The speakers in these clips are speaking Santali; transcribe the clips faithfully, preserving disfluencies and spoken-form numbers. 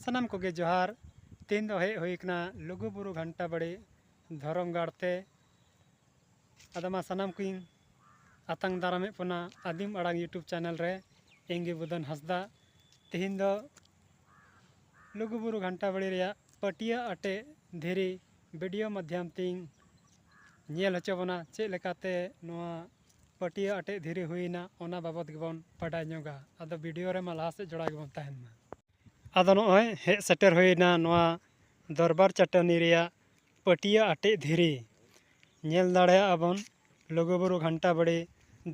ᱥᱟᱱᱟᱢ ᱠᱚᱜᱮ ᱡᱚᱦᱟᱨ᱾ ᱛᱮᱦᱮᱧ ᱫᱚ ᱦᱮᱡ ᱦᱩᱭ ᱠᱟᱱᱟ ᱞᱩᱜᱩᱵᱩᱨᱩ ᱜᱷᱟᱱᱴᱟ ᱵᱟᱲᱤ ᱫᱷᱚᱨᱚᱢ ᱜᱟᱲ ᱛᱮ᱾ ᱟᱫᱚ ᱢᱟ ᱥᱟᱱᱟᱢ ᱠᱚᱧ ᱟᱛᱟᱝ ᱫᱟᱨᱟᱢᱮᱫ ᱵᱚᱱᱟ ᱟᱹᱫᱤᱢ ᱟᱲᱟᱝ YouTube ᱪᱮᱱᱮᱞ ᱨᱮ᱾ ᱤᱧ ᱜᱮ ᱵᱩᱫᱷᱚᱱ ᱦᱟᱸᱥᱫᱟ᱾ ᱛᱮᱦᱮᱧ ᱫᱚ ᱞᱩᱜᱩᱵᱩᱨᱩ ᱜᱷᱟᱱᱴᱟ ᱵᱟᱲᱤ ᱨᱮᱭᱟᱜ ᱯᱟᱹᱴᱭᱟᱹ ᱟᱴᱮᱫ ᱫᱷᱤᱨᱤ ᱵᱷᱤᱰᱤᱭᱳ ᱢᱟᱫᱽᱫᱷᱚᱢ ᱛᱤᱧ ᱧᱮᱞ ᱦᱚᱪᱚ ᱵᱚᱱᱟ ᱪᱮᱫ ᱞᱮᱠᱟᱛᱮ ᱱᱚᱣᱟ ᱯᱟᱹᱴᱭᱟᱹ ᱟᱴᱮᱫ ᱫᱷᱤᱨᱤ ᱦᱩᱭᱱᱟ, ᱚᱱᱟ ᱵᱟᱵᱚᱛ ᱜᱮᱵᱚᱱ ᱵᱟᱰᱟᱭ ᱧᱚᱜᱟ᱾ ᱟᱫᱚ ᱵᱷᱤᱰᱤᱭᱳ ᱨᱮᱢᱟ ᱞᱟᱦᱟ ᱥᱮᱫ ᱡᱚᱲᱟᱣ ᱜᱮᱵᱚᱱ ᱛᱟᱦᱮᱱ ᱢᱟ᱾ ᱟᱫᱚ ᱱᱚᱜᱼᱚᱭ ᱦᱮᱡ ᱥᱮᱴᱮᱨ ᱦᱩᱭᱱᱟ ᱱᱚᱣᱟ ᱫᱚᱨᱵᱟᱨ ᱪᱟᱹᱴᱟᱹᱱᱤ ᱨᱮᱭᱟᱜ ᱯᱟᱹᱴᱭᱟᱹ ᱟᱴᱮᱫ ᱫᱷᱤᱨᱤ᱾ ᱧᱮᱞ ᱫᱟᱲᱮᱭᱟᱜᱼᱟ ᱵᱚᱱ ᱞᱩᱜᱩᱵᱩᱨᱩ ᱜᱷᱟᱱᱴᱟ ᱵᱟᱲᱤ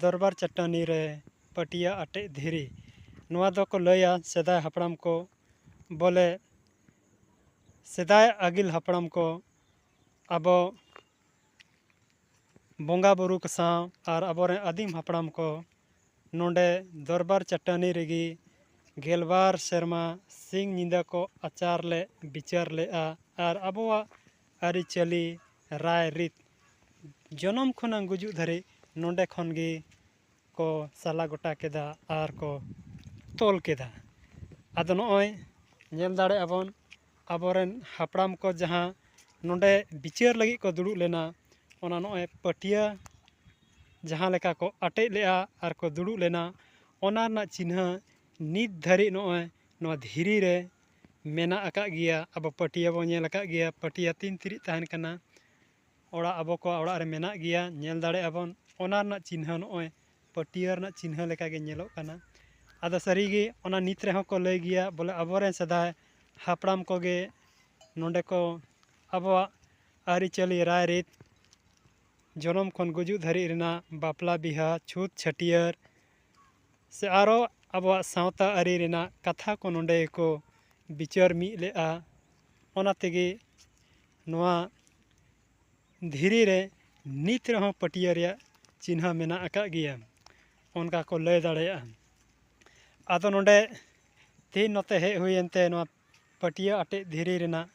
ᱫᱚᱨᱵᱟᱨ ᱪᱟᱹᱴᱟᱹᱱᱤ ᱨᱮ ᱯᱟᱹᱴᱭᱟᱹ ᱟᱴᱮᱫ ᱫᱷᱤᱨᱤ᱾ ᱱᱚᱣᱟ ᱫᱚᱠᱚ ᱞᱟᱹᱭᱟ ᱥᱮᱫᱟᱭ ᱦᱟᱯᱲᱟᱢ ᱠᱚ, ᱵᱚᱞᱮ ᱥᱮᱫᱟᱭ ᱟᱹᱜᱤᱞ ᱦᱟᱯᱲᱟᱢ ᱠᱚ ᱟᱵᱚ ᱵᱚᱸᱜᱟ ᱵᱩᱨᱩ ᱠᱚ ᱥᱟᱶ ᱟᱨ ᱟᱵᱚᱨᱮᱱ ᱟᱹᱫᱤᱢ ᱦᱟᱯᱲᱟᱢ ᱠᱚ ᱱᱚᱰᱮ ᱫᱚᱨᱵᱟᱨ ᱪᱟᱹᱴᱟᱹᱱᱤ ᱨᱮᱜᱮ ᱜᱮᱞᱵᱟᱨ ᱥᱮᱨᱢᱟ ᱥᱤᱧ ᱧᱤᱫᱟᱹ ᱠᱚ ᱟᱪᱟᱨ ᱞᱮᱫ ᱵᱤᱪᱟᱹᱨ ᱞᱮᱫᱼᱟ᱾ ᱟᱨ ᱟᱵᱚᱣᱟᱜ ᱟᱹᱨᱤᱪᱟᱹᱞᱤ, ᱨᱟᱭ ᱨᱤᱛ, ᱡᱚᱱᱚᱢ ᱠᱷᱚᱱᱟᱜ ᱜᱩᱡᱩᱜ ᱫᱷᱟᱹᱨᱤᱡ ᱱᱚᱰᱮ ᱠᱷᱚᱱ ᱜᱮ ᱠᱚ ᱥᱟᱞᱟ ᱜᱚᱴᱟ ᱠᱮᱫᱟ ᱟᱨ ᱠᱚ ᱛᱚᱞ ᱠᱮᱫᱟ᱾ ᱟᱫᱚ ᱱᱚᱜᱼᱚᱭ ᱧᱮᱞ ᱫᱟᱲᱮᱭᱟᱜᱼᱟ ᱵᱚᱱ, ᱟᱵᱚᱨᱮᱱ ᱦᱟᱯᱲᱟᱢ ᱠᱚ ᱡᱟᱦᱟᱸ ᱱᱚᱰᱮ ᱵᱤᱪᱟᱹᱨ ᱞᱟᱹᱜᱤᱫ ᱠᱚ ᱫᱩᱲᱩᱵ ᱞᱮᱱᱟ, ᱚᱱᱟ ᱱᱚᱜᱼᱚᱭ ᱯᱟᱹᱴᱭᱟᱹ ᱡᱟᱦᱟᱸ ᱞᱮᱠᱟ ᱠᱚ ᱟᱴᱮᱫ ᱞᱮᱫᱼᱟ ᱟᱨ ᱠᱚ ᱫᱩᱲᱩᱵ ᱞᱮᱱᱟ, ᱚᱱᱟ ᱨᱮᱱᱟᱜ ᱪᱤᱱᱦᱟᱹ ᱱᱤᱛ ᱫᱷᱟᱹᱨᱤᱡ ᱱᱚᱜᱼᱚᱭ ᱱᱚᱣᱟ ᱫᱷᱤᱨᱤ ᱨᱮ ᱢᱮᱱᱟᱜ ᱟᱠᱟᱫ ᱜᱮᱭᱟ᱾ ᱟᱵᱚ ᱯᱟᱹᱴᱭᱟᱹ ᱵᱚᱱ ᱧᱮᱞ ᱟᱠᱟᱫ ᱜᱮᱭᱟ, ᱯᱟᱹᱴᱭᱟᱹ ᱛᱤᱱ ᱛᱤᱨᱤᱡ ᱛᱟᱦᱮᱱ ᱠᱟᱱᱟ, ᱚᱲᱟᱜ ᱟᱵᱚ ᱠᱚᱣᱟᱜ ᱚᱲᱟᱜ ᱨᱮ ᱢᱮᱱᱟᱜ ᱜᱮᱭᱟ, ᱧᱮᱞ ᱫᱟᱲᱮᱭᱟᱜᱼᱟ ᱵᱚᱱ᱾ ᱚᱱᱟ ᱨᱮᱱᱟᱜ ᱪᱤᱱᱦᱟᱹ ᱱᱚᱜᱼᱚᱭ ᱯᱟᱹᱴᱭᱟᱹ ᱨᱮᱱᱟᱜ ᱪᱤᱱᱦᱟᱹ ᱞᱮᱠᱟᱜᱮ ᱧᱮᱞᱚᱜ ᱠᱟᱱᱟ᱾ ᱟᱫᱚ ᱥᱟᱹᱨᱤᱜᱮ ᱚᱱᱟ ᱱᱤᱛ ᱨᱮᱦᱚᱸ ᱠᱚ ᱞᱟᱹᱭ ᱜᱮᱭᱟ, ᱵᱚᱞᱮ ᱟᱵᱚᱨᱮᱱ ᱥᱮᱫᱟᱭ ᱦᱟᱯᱲᱟᱢ ᱠᱚᱜᱮ ᱱᱚᱰᱮ ᱠᱚ ᱟᱵᱚᱣᱟᱜ ᱟᱹᱨᱤᱪᱟᱹᱞᱤ, ᱨᱟᱭᱨᱤᱛ, ᱡᱚᱱᱚᱢ ᱠᱷᱚᱱ ᱜᱩᱡᱩᱜ ᱫᱷᱟᱹᱨᱤᱡ ᱨᱮᱱᱟᱜ ᱵᱟᱯᱞᱟ ᱵᱤᱦᱟᱹ, ᱪᱷᱩᱛ ᱪᱷᱟᱹᱴᱭᱟᱹᱨ ᱥᱮ ᱟᱨᱚ ᱟᱵᱚᱣᱟᱜ ᱥᱟᱶᱛᱟ ᱟᱹᱨᱤ ᱨᱮᱱᱟᱜ ᱠᱟᱛᱷᱟ ᱠᱚ ᱱᱚᱰᱮ ᱜᱮᱠᱚ ᱵᱤᱪᱟᱹᱨ ᱢᱤᱫ ᱞᱮᱫᱼᱟ᱾ ᱚᱱᱟ ᱛᱮᱜᱮ ᱱᱚᱣᱟ ᱫᱷᱤᱨᱤ ᱨᱮ ᱱᱤᱛ ᱨᱮᱦᱚᱸ ᱯᱟᱹᱴᱭᱟᱹ ᱨᱮᱭᱟᱜ ᱪᱤᱱᱦᱟᱹ ᱢᱮᱱᱟᱜ ᱟᱠᱟᱫ ᱜᱮᱭᱟ, ᱚᱱᱠᱟ ᱠᱚ ᱞᱟᱹᱭ ᱫᱟᱲᱮᱭᱟᱜᱼᱟ᱾ ᱟᱫᱚ ᱱᱚᱰᱮ ᱛᱮᱦᱮᱧ ᱱᱚᱛᱮ ᱦᱮᱡ ᱦᱩᱭᱮᱱ ᱛᱮ ᱱᱚᱣᱟ ᱯᱟᱹᱴᱭᱟᱹ ᱟᱴᱮᱫ ᱫᱷᱤᱨᱤ ᱨᱮᱱᱟᱜ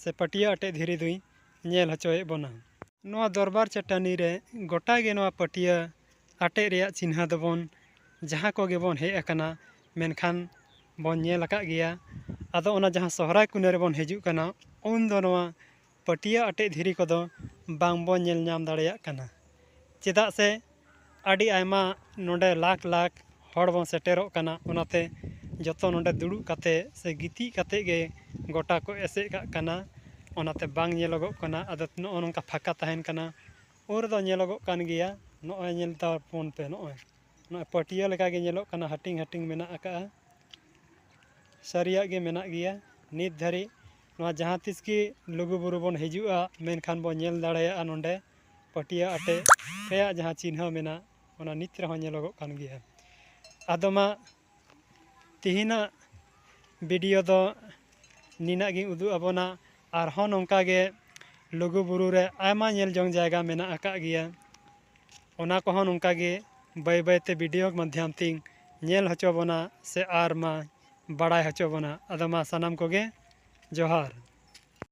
ᱥᱮ ᱯᱟᱹᱴᱭᱟᱹ ᱟᱴᱮᱫ ᱫᱷᱤᱨᱤ ᱫᱚᱧ ᱧᱮᱞ ᱦᱚᱪᱚᱭᱮᱫ ᱵᱚᱱᱟ᱾ ᱱᱚᱣᱟ ᱫᱚᱨᱵᱟᱨ ᱪᱟᱹᱴᱟᱹᱱᱤ ᱨᱮ ᱜᱚᱴᱟ ᱜᱮ ᱱᱚᱣᱟ ᱯᱟᱹᱴᱭᱟᱹ ᱟᱴᱮᱫ ᱨᱮᱭᱟᱜ ᱪᱤᱱᱦᱟᱹ ᱫᱚᱵᱚᱱ, ᱡᱟᱦᱟᱸ ᱠᱚᱜᱮ ᱵᱚᱱ ᱦᱮᱡ ᱟᱠᱟᱱᱟ, ᱢᱮᱱᱠᱷᱟᱱ ᱵᱚᱱ ᱧᱮᱞ ᱟᱠᱟᱫ ᱜᱮᱭᱟ᱾ ᱟᱫᱚ ᱚᱱᱟ ᱡᱟᱦᱟᱸ ᱥᱚᱦᱨᱟᱭ ᱠᱩᱱᱟᱹ ᱨᱮᱵᱚᱱ ᱦᱤᱡᱩᱜ ᱠᱟᱱᱟ, ᱩᱱ ᱫᱚ ᱱᱚᱣᱟ ᱯᱟᱹᱴᱭᱟᱹ ᱟᱴᱮᱫ ᱫᱷᱤᱨᱤ ᱠᱚᱫᱚ ᱵᱟᱝ ᱵᱚᱱ ᱧᱮᱞ ᱧᱟᱢ ᱫᱟᱲᱮᱭᱟᱜ ᱠᱟᱱᱟ᱾ ᱪᱮᱫᱟᱜ ᱥᱮ ᱟᱹᱰᱤ ᱟᱭᱢᱟ ᱱᱚᱰᱮ ᱞᱟᱠᱷ ᱞᱟᱠᱷ ᱦᱚᱲ ᱵᱚᱱ ᱥᱮᱴᱮᱨᱚᱜ ᱠᱟᱱᱟ, ᱚᱱᱟᱛᱮ ᱡᱚᱛᱚ ᱱᱚᱰᱮ ᱫᱩᱲᱩᱵ ᱠᱟᱛᱮ ᱥᱮ ᱜᱤᱛᱤᱡ ᱠᱟᱛᱮ ᱜᱮ ᱜᱚᱴᱟ ᱠᱚ ᱮᱥᱮᱫ ᱠᱟᱜ ᱠᱟᱱᱟ, ᱚᱱᱟᱛᱮ ᱵᱟᱝ ᱧᱮᱞᱚᱜᱚᱜ ᱠᱟᱱᱟ᱾ ᱟᱫᱚ ᱱᱚᱜᱼᱚ ᱱᱚᱝᱠᱟ ᱯᱷᱟᱸᱠᱟ ᱛᱟᱦᱮᱱ ᱠᱟᱱᱟ, ᱩᱱ ᱨᱮᱫᱚ ᱧᱮᱞᱚᱜᱚᱜ ᱠᱟᱱ ᱜᱮᱭᱟ᱾ ᱱᱚᱜᱼᱚᱭ ᱧᱮᱞ ᱛᱟᱵᱚᱱ ᱯᱮ, ᱱᱚᱜᱼᱚᱭ ᱱᱚᱜᱼᱚᱭ ᱯᱟᱹᱴᱭᱟᱹ ᱞᱮᱠᱟᱜᱮ ᱧᱮᱞᱚᱜ ᱠᱟᱱᱟ, ᱦᱟᱹᱴᱤᱧ ᱦᱟᱹᱴᱤᱧ ᱢᱮᱱᱟᱜ ᱟᱠᱟᱜᱼᱟ᱾ ᱥᱟᱹᱨᱤᱭᱟᱜ ᱜᱮ ᱢᱮᱱᱟᱜ ᱜᱮᱭᱟ ᱱᱤᱛ ᱫᱷᱟᱹᱨᱤᱡ᱾ ᱱᱚᱣᱟ ᱡᱟᱦᱟᱸ ᱛᱤᱥ ᱜᱮ ᱞᱩᱜᱩᱵᱩᱨᱩ ᱵᱚᱱ ᱦᱤᱡᱩᱜᱼᱟ, ᱢᱮᱱᱠᱷᱟᱱ ᱵᱚᱱ ᱧᱮᱞ ᱫᱟᱲᱮᱭᱟᱜᱼᱟ ᱱᱚᱰᱮ ᱯᱟᱹᱴᱭᱟᱹ ᱟᱴᱮᱫ ᱨᱮᱭᱟᱜ ᱡᱟᱦᱟᱸ ᱪᱤᱱᱦᱟᱹ ᱢᱮᱱᱟᱜ, ᱚᱱᱟ ᱱᱤᱛ ᱨᱮᱦᱚᱸ ᱧᱮᱞᱚᱜᱚᱜ ᱠᱟᱱ ᱜᱮᱭᱟ᱾ ᱟᱫᱚ ᱢᱟ ᱛᱮᱦᱮᱧᱟᱜ ᱵᱷᱤᱰᱤᱭᱳ ᱫᱚ ᱱᱤᱱᱟᱹᱜ ᱜᱤᱧ ᱩᱫᱩᱜ ᱟᱵᱚᱱᱟ᱾ ᱟᱨᱦᱚᱸ ᱱᱚᱝᱠᱟ ᱜᱮ ᱞᱩᱜᱩᱵᱩᱨᱩ ᱨᱮ ᱟᱭᱢᱟ ᱧᱮᱞ ᱡᱚᱝ ᱡᱟᱭᱜᱟ ᱢᱮᱱᱟᱜ ᱟᱠᱟᱫ ᱜᱮᱭᱟ, ᱚᱱᱟ ᱠᱚᱦᱚᱸ ᱱᱚᱝᱠᱟ ᱜᱮ ᱵᱟᱹᱭ ᱵᱟᱹᱭ ᱛᱮ ᱵᱷᱤᱰᱤᱭᱳ ᱢᱟᱫᱽᱫᱷᱚᱢ ᱛᱤᱧ ᱧᱮᱞ ᱦᱚᱪᱚ ᱵᱚᱱᱟ᱾ ᱥᱮ ᱟᱨ ᱢᱟ ᱵᱟᱲᱟᱭ ᱦᱚᱪᱚ ᱵᱚᱱᱟ᱾ ᱟᱫᱚ ᱢᱟ ᱥᱟᱱᱟᱢ ᱠᱚᱜᱮ ᱡᱚᱦᱟᱨ᱾